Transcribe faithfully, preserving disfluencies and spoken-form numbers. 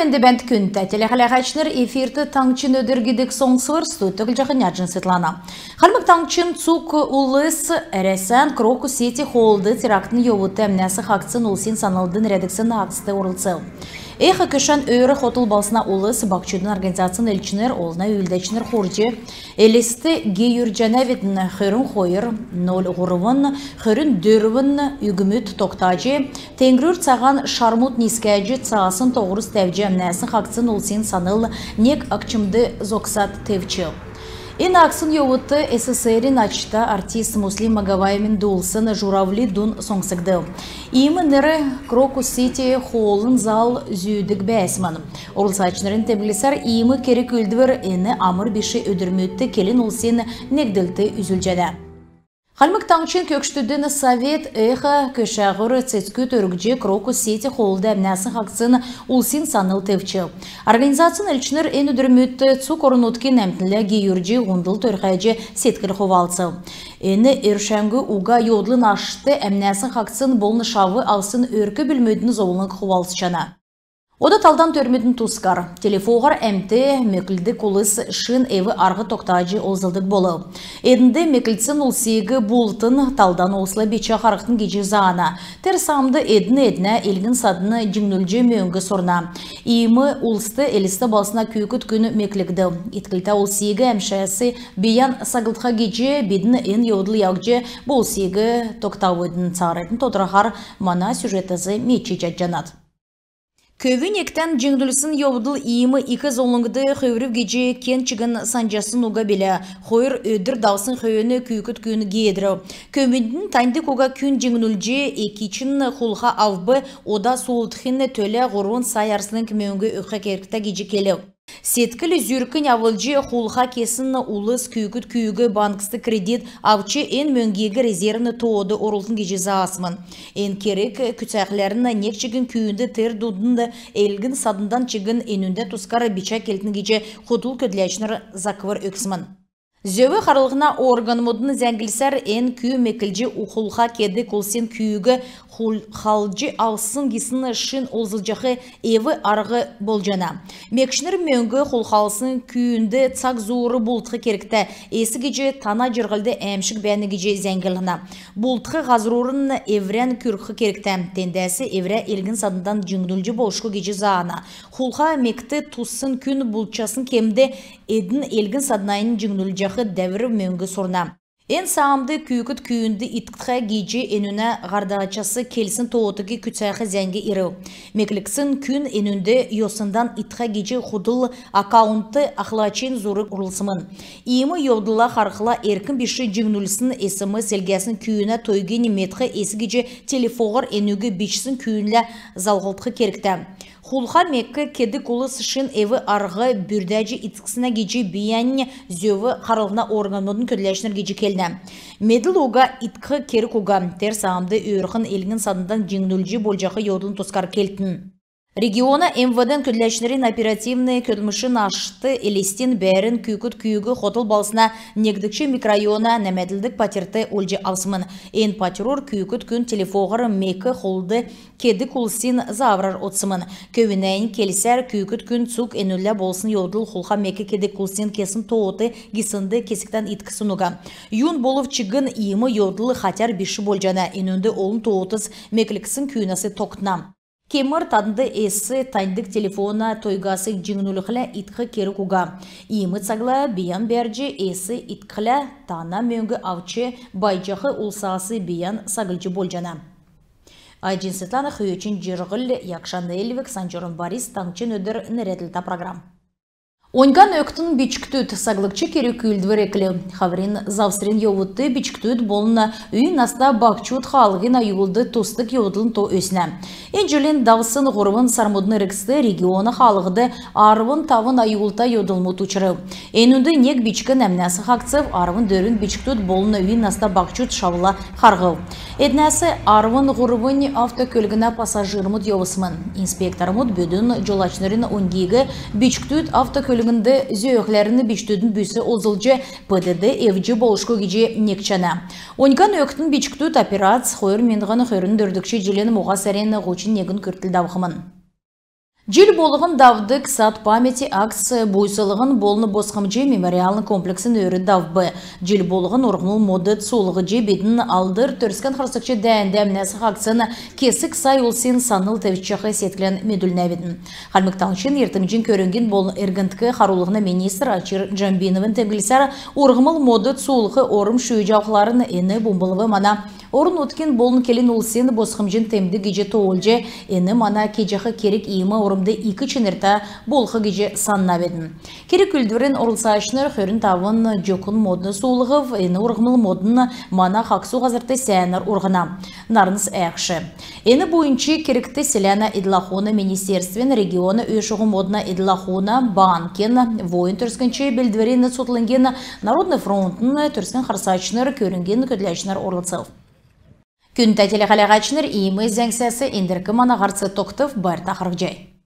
Бәәнт, күндтә телехәләһәчнр! Эфирт «Таңһчин өдр» гидг соңсвр. Студьд Төглҗәхнә Җин Светлана. Хальмг Таңһчин цуг улс Әрәсән Крокус Сити Холлд терактин йовудт әмнәсн хаһцсн улсин санлд нерәдгдсн акцд орлцв. «Эхо» көшән өөр хотл балһсна улс, баһчудын организацин элчнр, олна үүлдәчнр хурҗ, Элст гейүрҗәнәвидн. Хөрн хойр, ноль һурвн, хөрн дөрвн үгмүд тогтаҗ, теңгрүр цаһан шармуд нисгәҗ, цаасн тоһрус тәвҗ, әмнәсн хаһцсн улсин санл нег агчмд зогсад тевчв. Эн акцин йовудт СССР-ин ачта артист Муслим Магомаевин дуулсн «Журавли» дун соңсгдв. Иим нер Крокус Сити Холлын зал зүүдг бәәсмн. Орлцачнрин темдглсәр, иим керг-үүлдвр эн амр биш өдрмүдт келн улсин негдлт үзүлҗәнә. Хальмг Таңһчин көгшдүдин совет «Эхо» көшәһүр цецгүд өргҗ, Крокус Сити Холлд әмнәсн хаһцсн улсин санл тевчв. Организацин элчнр эн өдрмүдт цуг орн-нутгин әмтнлә гейүрҗ, һундл төрхәҗ, седкл хувалцв. Эн өршәңгү уга йовдлын ашт әмнәсн хаһцсн болн шав авсн өрк-бүлмүдин зовлң хувалцҗана. Ода талдан төрмүдин тускар. Телефоһар әмт меклдг улс шин эв-арһ тогтаҗ олзлдг болв. Эднд меклдсн улсиг бултн талдан улсла бичә харһтн гиҗ заана. Тер саамд эдн эднә элгн-садн җиңнүлҗ мөңг сурна. Иим улст Элст балһсна күүкд күн меклгдв. Итклтә улсиг әәмшгәс бийән саглтха гиҗ бидн эн йовдл яһҗ болсиг тогтавидн. Цааранднь тодрхаһар мана сюжетәс медҗ чадҗанат. Көвүн эктән җиңнүлсн йовдл иим ик зовлңд хүврв гиҗ кен чигн санҗасн уга билә. Хойр өдр давсн хөөн күүкд күн геедрв. Көвүнднь таньдг уга күн җиңнүлҗ, экичнь хулха авв. Ода суулһхин төлә һурвн сай арслң мөңг өгх кергтә гиҗ келв. Седкл зүркнь авлҗ, хулха кесн улс күүкд күүг банкст кредит авч, эн мөңгиг резервн тоод орултн гиҗ заасмн. Эн керг күцәхләрн нег чигн күүнд, тер дунд элгн-садндан чигн энүнә тускар бичә келтн гиҗ худл көдләчнр заквр өгсмн. Зөв харлһна органмудын зәңглсәр, эн күүг меклҗ, хулха кедг улсин күүг хулхалҗ авсн гисн шин олзлҗах эв-арһ болҗана. Мекчнр мөңг хулхалсн күүнд цаг зуур бултх кергтә, эс гиҗ тана җирһлд әәмшг бәәнә гиҗ зәңглнә. Бултх һазрурн эврән күрх кергтә, тендәс эврә элгн-садндан җиңнүлҗ болшго гиҗ заана. Хулха мект туссн күн бултҗасн кемд эдн элгн-саднаннь җиңнүлҗәх дәвр мөңг сурна. Эн саамд күүкд күүнд иткх гиҗ энүнә һардачас келсн тоотыг күцәх зәңг ирв. Меклгсн күн энүнд йосндан иткх гиҗ худл аккаунтд ахлачин зург орулсмн. Иим йовдлла харһхла, эрк биш җиңнүлсн эс эм эс илгәсн күүнә тойгинь медх, эс гиҗ телефоһар энүг бичсн күүнлә залһлдх кергтә. Хулха мек кедг улс шин эв-арһ бүрдәҗ иткснә гиҗ бийәннь зөв харлһна органмудын көдләчнр гиҗ келнә. Медл уга иткх керг уга. Тер саамд өөрхн элгн-садндан җиңнүлҗ болҗах йовдлын тускар келтн. Региона МВД-н көдләчнрин оперативн көдлмшин ашт Элстин бәәрн күүкд күүг хотл балһсна негдгч микрорайона нәәмәдлдг патьрт олҗ авсмн. Эн патьрур күүкд күн телефоһар мек хулд кедг улсин зааврар одсмн. Көвүнәннь келсәр, күүкд күн цуг энүнлә болсн йовдл хулха мек кедг улсин кесн тоот гиснд кесгтән итксн уга. Юн болв чигн иим йовдл хатяр биш болҗана, энүнд олн тоотс меклгсн күүнәс тогтна. Кемр таднд эс таньдг телефона тойгас җиңнүлхлә, иткх керг уга. Иим цагла бийән бәрҗ эс иткхлә, тана мөңг авч байҗах улсас бийән саглҗ болҗана. Аҗин Светлана, Хөөчин Җирһл, Якшан Эльвг, Санҗурн Борис. «Таңһчин өдр» нерәдлтә программ. «Оньган өгтн, бичкдүд» саглгч керг-үүлдвр эклв. Хаврин завсрин йовудт бичкдүд болн үй наста баһчуд хаалһин аюлд тусдг йовдлын то өснә. Эн җилин давсн һурвн сармудын эргцд региона хаалһд арвн тавн аюлта йовдлмуд учрв. Энүнд нег бичкн әмнәсн хаһцв, арвн дөрвн бичкдүд болн үй наста баһчуд шавла харһв. Эднәс арвн һурвнь автокөлгнә пассажирмуд йовсмн. Инспектормуд бүдүн җолачнрин оньгиг бичкдүд автокөлгнд зөөхләрн бичкдүдин бүс олзлҗ, ПДД эвдҗ болшго гиҗ некҗәнә. «Оньган өгтн, бичкдүд» операц хойр миңһн хөрн дөрвдгч җилин моһа сарин һучн негн күртл давхмн. Җил болһн давдг «Сад памяти» акц буйслһн болн босхмҗ мемориальн комплексин өөр давв. Җил болһн урһмл модд суулһҗ, бидн Алдр Төрскән харсгч дәәнд әмнәсн хаһцсн кесг сай улсин санл тевчҗәх седклән медүлнәвидн. Хальмг Таңһчин йиртмҗин көрңгин болн эргндк харулһна министр Очир Джамбиновин темдглсәр, урһмл модд суулһх орм шүүҗ авхларн эн бумблв мана орн-нутгин болн келн улсин босхмҗин темдг гиҗ тоолҗ, эн мана кеҗәх керг иим ормд ик чинртә болх гиҗ саннавидн. Керг-үүлдврин орлцачнр хөрн тавн җокн модн суулһв. Эн урһмл модн мана хагсу һазрт сәәнәр урһна. Нарнс әәхш. Эн буйнч кергт селәнә эдл-ахуна министерствин, региона ө-шуһу модна эдл-ахуна банкин, «Воин» төрскнч белдврин цутхлңгин, Народный фронтын, Төрскән харсачнр, көрңгин көдләчнр орлцв. Күндтә телехәләгәчнр, иим зәңгсәс эндрк мана һарц тогтв. Байрта харһҗай.